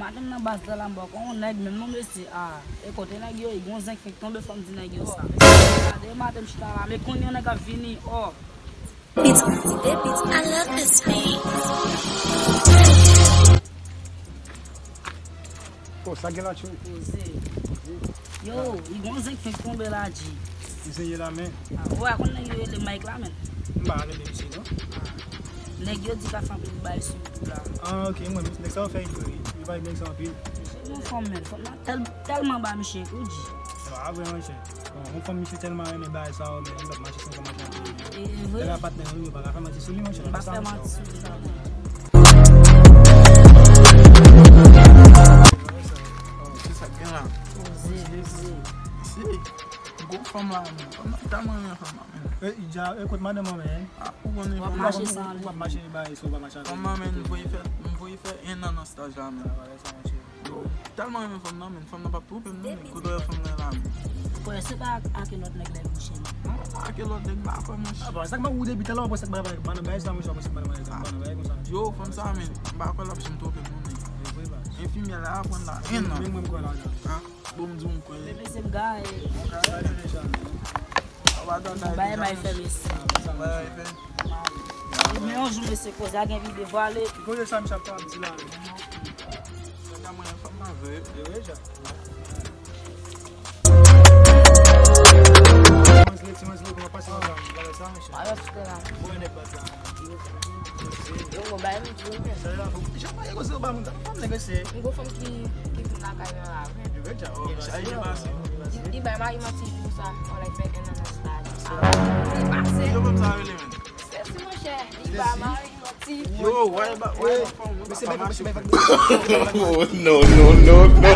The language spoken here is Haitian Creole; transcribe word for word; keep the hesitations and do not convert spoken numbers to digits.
Madanm nan baz la, la m bò kon yon nèg menm non mesye. Ah, e kote nèg yo ye? Gon zenk fenk tonbe, fò m di nèg yo sa. Mesye, gade madanm chita la, men konn yon nèg ap vini, oh. Beats, beats, I love this beat. Oh, sa gen la, tchoul. Poze. Yo, li gon zenk fenk tonbe la, G. Li se ye la, men. Ah, ou pa konn nèg yo rele Mike la, men. M pa rele misye, non. Nèg yo di ka fè anpil bagay sou YouTube la. Ah, ok, mwen, nèg sa yo fè ide, wi. Yo bay nèg sa anpil. Misye gon fanm, men. Fanm nan tèl-, tèlman ba misye, ou di. Se pa vre, monchè. Bon, yon fanm misye tèlman renmen bagay sa yo, men, li p ap mache san fè mache anpil. E, e vre. Lè la patnè nou, yo pa ka fè manti sou li, monchè. M pa fè manti sou li, non. Oh, se sa k gen la. Poze, poze. Si. Gwo fanm la, men. Fanm nan tèlman renmen fanm nan, men. E, ja, e kot madanm an, men? Ah, ou konnen fanm nan. W ap mache san li. W ap mache, bagay sa, w ap mache avè li. Fanm nan, men, m voye fè, m voye fè en an nan staj la, men. Yo, tèlman renmen fanm nan, men fanm nan p ap twonpe m, non, men kote w wè fanm nan la, men. Kwè, se pa ak, ak lòt nèg lè l kouche, non. Non, ak lòt nèg, m pa kwè, monchè. Ah, bon, sa k ap ou depi talè, w ap wè sa k bay, bay, bay, bay, sa, monchè, w ap wè sa k bay, bay, bay, bay, konsa. Yo, fanm sa, men, m pa kwè l ap janm twonpe m, non, men. E vre, baz. Enfimyè la, aprann la, en an. Men mwen, m kwè ladan. Ah, bon, m di w, m kwè. Bebe, se m gaye. Sa deja, men. Bay, bay, fè, mesye. Bay, bay, fè. Men yon jou, mesye, koze a gen vide vwale. Koze sa, misye ap di la, men. Nèg la mwen fanm nan vre. E vre, ja. Ti manzle, ti manzle, kòman pase konsa? Bagay sa, mesye. Alò, sou tè la. Bon, nèg bat la. Yo, bon, bay, m di w, men. Sa la, fò, jan pa ye koze, ou ba moun, fanm negosye. M gon fanm ki, ki vin lakay mwen la, men. E vre, ja. Sa ye pase. Li, li bay mari manti pou sa. Ou lè fè en an nan staj. Ah, li pase. Yo, fanm sa rele, men. Sesi, monchè, li ba mari manti. Yo, wè, ba, wè, ba fanm, nou pa mache. Oh, no, no, no, no.